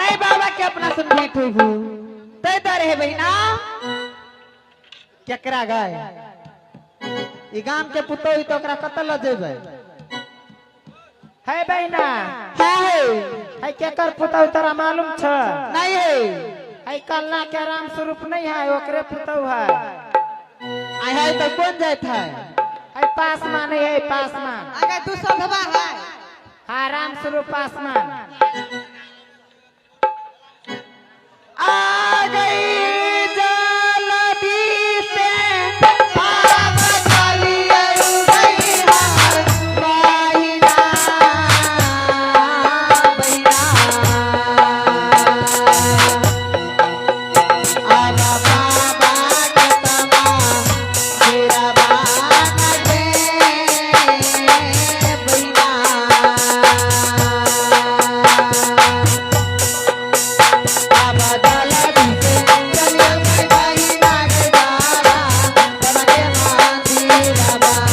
नहीं बाबा के अपना सुन भेंट हुई भू तय दर है बहिना। केकरा गए ई गाम के पुतोह तो ओकरा कत ल जेबै? है बहिना। हाँ है। है केकर पुतोह तोरा मालूम छ? नहीं है। है कल्ला के राम स्वरूप नहीं है, ओकरे पुतोह है। आय है तो कौन जात है? है पासमान है, है पासमान। अगर तू सधवा है। हाँ राम स्वरूप पासमान। आ गई जल्दी से बाबा चलिए गई हमार बहिना बहिना। आबा बाबा के तमा मेरा बान गे बहिना। बाबा जल्दी से चलिए गई बहिना के बाबा बाबा के मंदिर बाबा।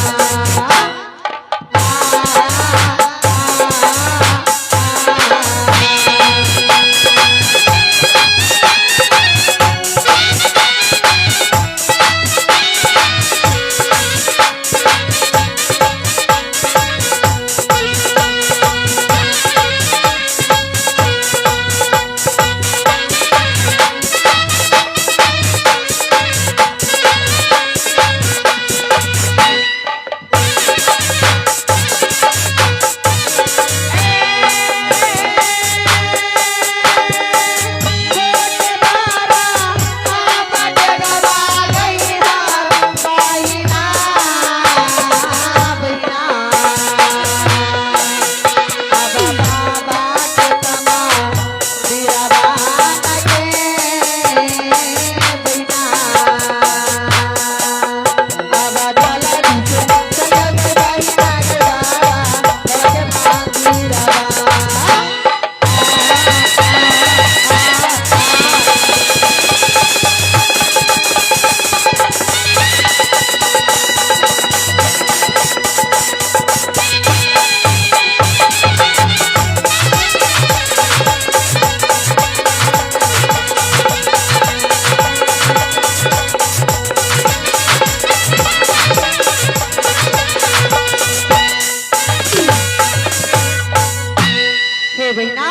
हे बहिना।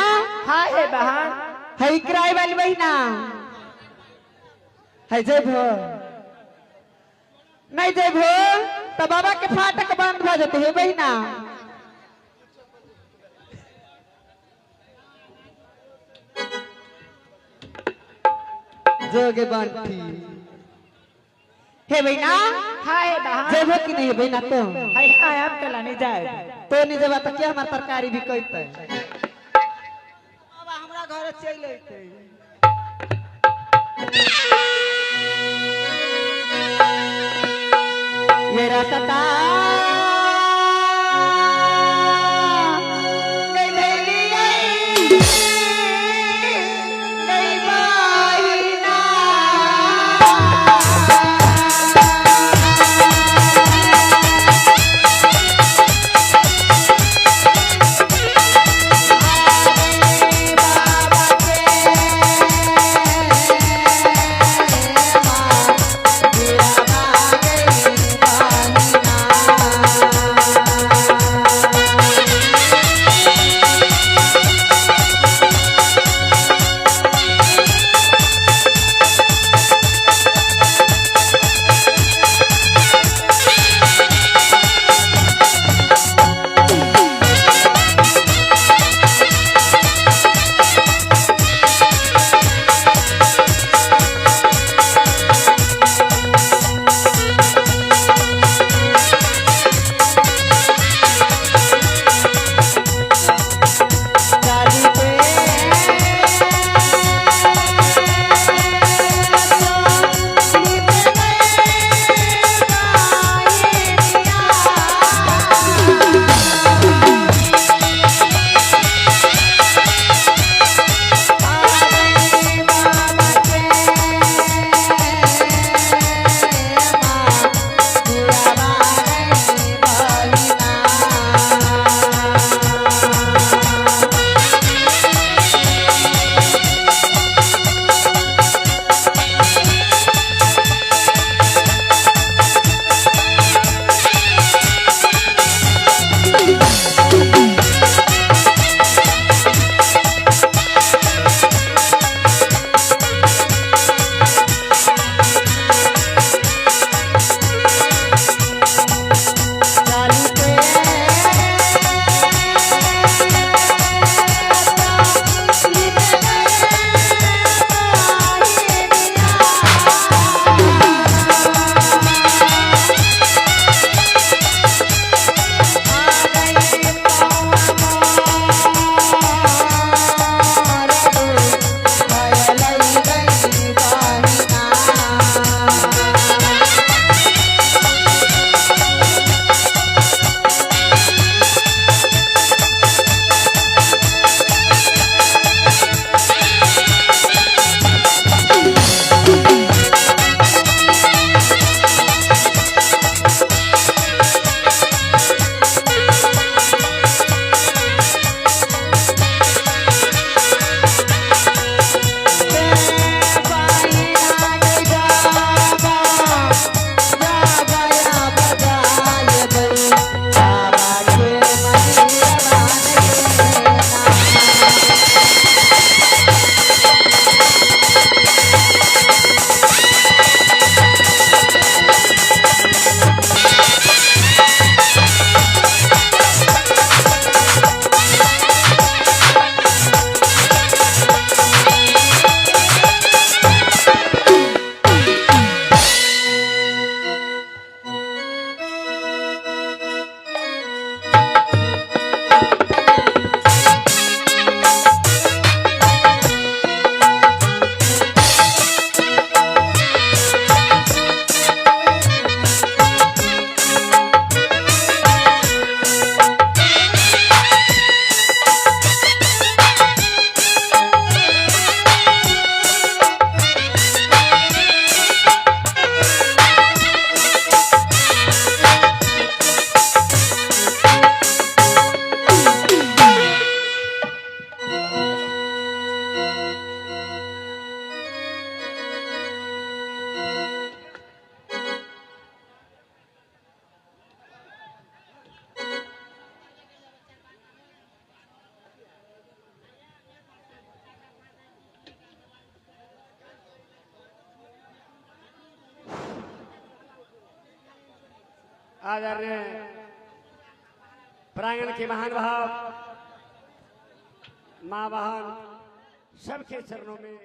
हाँ है बहन। है किराए वाली बहिना है जेबो नहीं जेबो तो बाबा के फाटक बंद भ जेते हे बहिना। जोगे बंटी हे बहिना। हाँ है बहन। जेबो कि नहीं बहिना तो? है हाँ हम कला नहीं जाए। तो नहीं जेबा तो क्या हमार तरकारी भी कहते? बाबा हमरा घर चल अइते। ये रास्ता गई भैली गई बहिना। बाबा के माँ मेरा गई बहिना। आदरणीय प्रांगण के महान भाव माँ बहन सबके चरणों में।